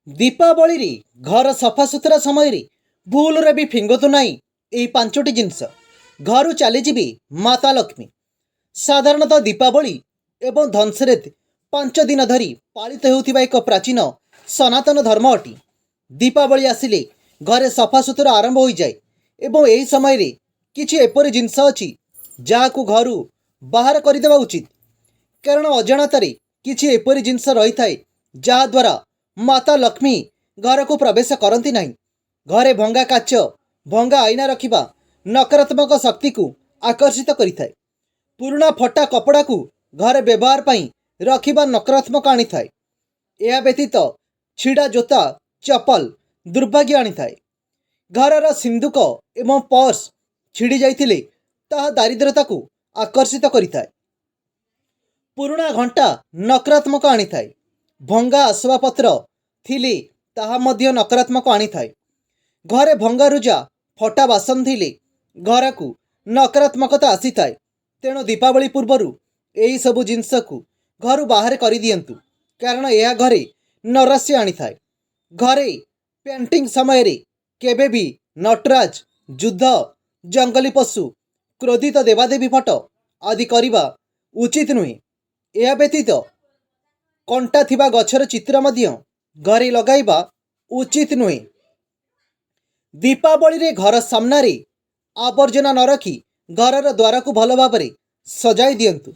ଦୀପାବଳିରେ ଘର ସଫାସୁତୁରା ସମୟରେ ଭୁଲରେ ବି ଫିଙ୍ଗନ୍ତୁ ନାହିଁ ଏହି ପାଞ୍ଚଟି ଜିନିଷ, ଘରୁ ଚାଲିଯିବେ ମାତା ଲକ୍ଷ୍ମୀ। ସାଧାରଣତଃ ଦୀପାବଳି ଏବଂ ଧନତେରସ 5 ଦିନ ଧରି ପାଳିତ ହେଉଥିବା ଏକ ପ୍ରାଚୀନ ସନାତନ ଧର୍ମ ଅଟେ। ଦୀପାବଳି ଆସିଲେ ଘରେ ସଫାସୁତୁରା ଆରମ୍ଭ ହୋଇଯାଏ ଏବଂ ଏହି ସମୟରେ କିଛି ଏପରି ଜିନିଷ ଅଛି, ଯାହାକୁ ଘରୁ ବାହାର କରିଦେବା ଉଚିତ। କାରଣ ଅଜାଣତରେ କିଛି ଏପରି ଜିନିଷ ରହିଥାଏ, ଯାହାଦ୍ୱାରା ମାତା ଲକ୍ଷ୍ମୀ ଘରକୁ ପ୍ରବେଶ କରନ୍ତି ନାହିଁ। ଘରେ ଭଙ୍ଗା କାଚ, ଭଙ୍ଗା ଆଇନା ରଖିବା ନକାରାତ୍ମକ ଶକ୍ତିକୁ ଆକର୍ଷିତ କରିଥାଏ। ପୁରୁଣା ଫଟା କପଡ଼ାକୁ ଘରେ ବ୍ୟବହାର ପାଇଁ ରଖିବା ନକାରାତ୍ମକ ଆଣିଥାଏ। ଏହା ବ୍ୟତୀତ ଛିଡ଼ା ଜୋତା, ଚପଲ ଦୁର୍ଭାଗ୍ୟ ଆଣିଥାଏ। ଘରର ସିନ୍ଦୁକ ଏବଂ ପର୍ସ ଛିଡ଼ି ଯାଇଥିଲେ ତାହା ଦାରିଦ୍ରତାକୁ ଆକର୍ଷିତ କରିଥାଏ। ପୁରୁଣା ଘଣ୍ଟା ନକାରାତ୍ମକ ଆଣିଥାଏ। ଭଙ୍ଗା ଆସବାବପତ୍ର ଥିଲେ ତାହା ମଧ୍ୟ ନକାରାତ୍ମକ ଆଣିଥାଏ। ଘରେ ଭଙ୍ଗାରୁଜା, ଫଟା ବାସନ ଥିଲେ ଘରକୁ ନକାରାତ୍ମକତା ଆସିଥାଏ। ତେଣୁ ଦୀପାବଳି ପୂର୍ବରୁ ଏହିସବୁ ଜିନିଷକୁ ଘରୁ ବାହାର କରିଦିଅନ୍ତୁ, କାରଣ ଏହା ଘରେ ନୈରାଶ୍ୟ ଆଣିଥାଏ। ଘରେ ପେଣ୍ଟିଂ ସମୟରେ କେବେ ବି ନଟରାଜ, ଯୁଦ୍ଧ, ଜଙ୍ଗଲୀ ପଶୁ, କ୍ରୋଧିତ ଦେବାଦେବୀ ଫଟୋ ଆଦି କରିବା ଉଚିତ ନୁହେଁ। ଏହା ବ୍ୟତୀତ କଣ୍ଟା ଥିବା ଗଛର ଚିତ୍ର ମଧ୍ୟ ଘରେ ଲଗାଇବା ଉଚିତ ନୁହେଁ। ଦୀପାବଳିରେ ଘର ସାମ୍ନାରେ ଆବର୍ଜନା ନ ରଖି ଘରର ଦ୍ୱାରକୁ ଭଲ ଭାବରେ ସଜାଇ ଦିଅନ୍ତୁ।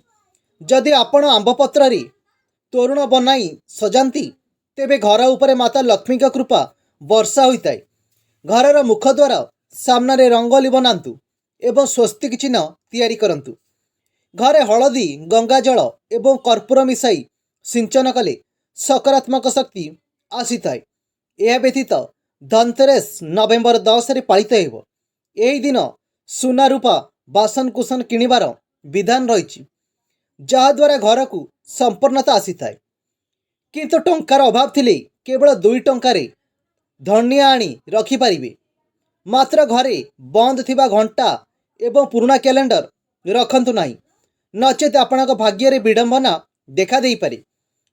ଯଦି ଆପଣ ଆମ୍ବ ପତ୍ରରେ ତୋରଣ ବନାଇ ସଜାନ୍ତି, ତେବେ ଘର ଉପରେ ମାତା ଲକ୍ଷ୍ମୀଙ୍କ କୃପା ବର୍ଷା ହୋଇଥାଏ। ଘରର ମୁଖଦ୍ୱାର ସାମ୍ନାରେ ରଙ୍ଗୋଲି ବନାନ୍ତୁ ଏବଂ ସ୍ୱସ୍ତିକ ଚିହ୍ନ ତିଆରି କରନ୍ତୁ। ଘରେ ହଳଦୀ, ଗଙ୍ଗାଜଳ ଏବଂ କର୍ପୂର ମିଶାଇ ସିଞ୍ଚନ କଲେ ସକାରାତ୍ମକ ଶକ୍ତି ଆସିଥାଏ। ଏହା ବ୍ୟତୀତ ଧନତେରସ ନଭେମ୍ବର 10ରେ ପାଳିତ ହେବ। ଏହି ଦିନ ସୁନା, ରୂପା, ବାସନକୁସନ କିଣିବାର ବିଧାନ ରହିଛି, ଯାହାଦ୍ୱାରା ଘରକୁ ସମ୍ପନ୍ନତା ଆସିଥାଏ। କିନ୍ତୁ ଟଙ୍କାର ଅଭାବ ଥିଲେ କେବଳ 2 ଟଙ୍କାରେ ଧନିଆ ଆଣି ରଖିପାରିବେ। ମାତ୍ର ଘରେ ବନ୍ଦ ଥିବା ଘଣ୍ଟା ଏବଂ ପୁରୁଣା କ୍ୟାଲେଣ୍ଡର ରଖନ୍ତୁ ନାହିଁ, ନଚେତ୍ ଆପଣଙ୍କ ଭାଗ୍ୟରେ ବିଡ଼ମ୍ବନା ଦେଖା ଦେଇପାରେ।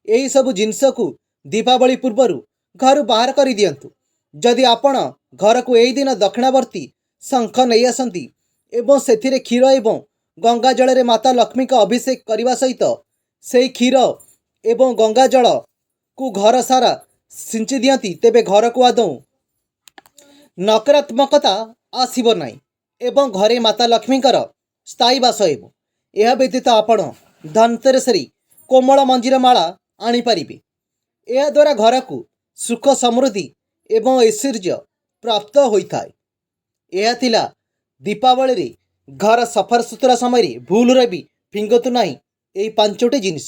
ଏହିସବୁ ଜିନିଷକୁ ଦୀପାବଳି ପୂର୍ବରୁ ଘରୁ ବାହାର କରିଦିଅନ୍ତୁ। ଯଦି ଆପଣ ଘରକୁ ଏହି ଦିନ ଦକ୍ଷିଣାବର୍ତ୍ତୀ ଶଙ୍ଖ ନେଇ ଆସନ୍ତି ଏବଂ ସେଥିରେ କ୍ଷୀର ଏବଂ ଗଙ୍ଗା ଜଳରେ ମାତା ଲକ୍ଷ୍ମୀଙ୍କ ଅଭିଷେକ କରିବା ସହିତ ସେହି କ୍ଷୀର ଏବଂ ଗଙ୍ଗା ଜଳକୁ ଘର ସାରା ସିଞ୍ଚି ଦିଅନ୍ତି, ତେବେ ଘରକୁ ଆଦୌ ନକାରାତ୍ମକତା ଆସିବ ନାହିଁ ଏବଂ ଘରେ ମାତା ଲକ୍ଷ୍ମୀଙ୍କର ସ୍ଥାୟୀ ବାସ ହେବ। ଏହା ବ୍ୟତୀତ ଆପଣ ଧନତେରସରେ କୋମଳ ମଞ୍ଜିର ମାଳା ଆଣିପାରିବେ। ଏହାଦ୍ୱାରା ଘରକୁ ସୁଖ, ସମୃଦ୍ଧି ଏବଂ ଐଶ୍ୱର୍ଯ୍ୟ ପ୍ରାପ୍ତ ହୋଇଥାଏ। ଏହା ଥିଲା ଦୀପାବଳିରେ ଘର ସଫାସୁତୁରା ସମୟରେ ଭୁଲରେ ବି ଫିଙ୍ଗନ୍ତୁ ନାହିଁ ଏହି ପାଞ୍ଚଟି ଜିନିଷ।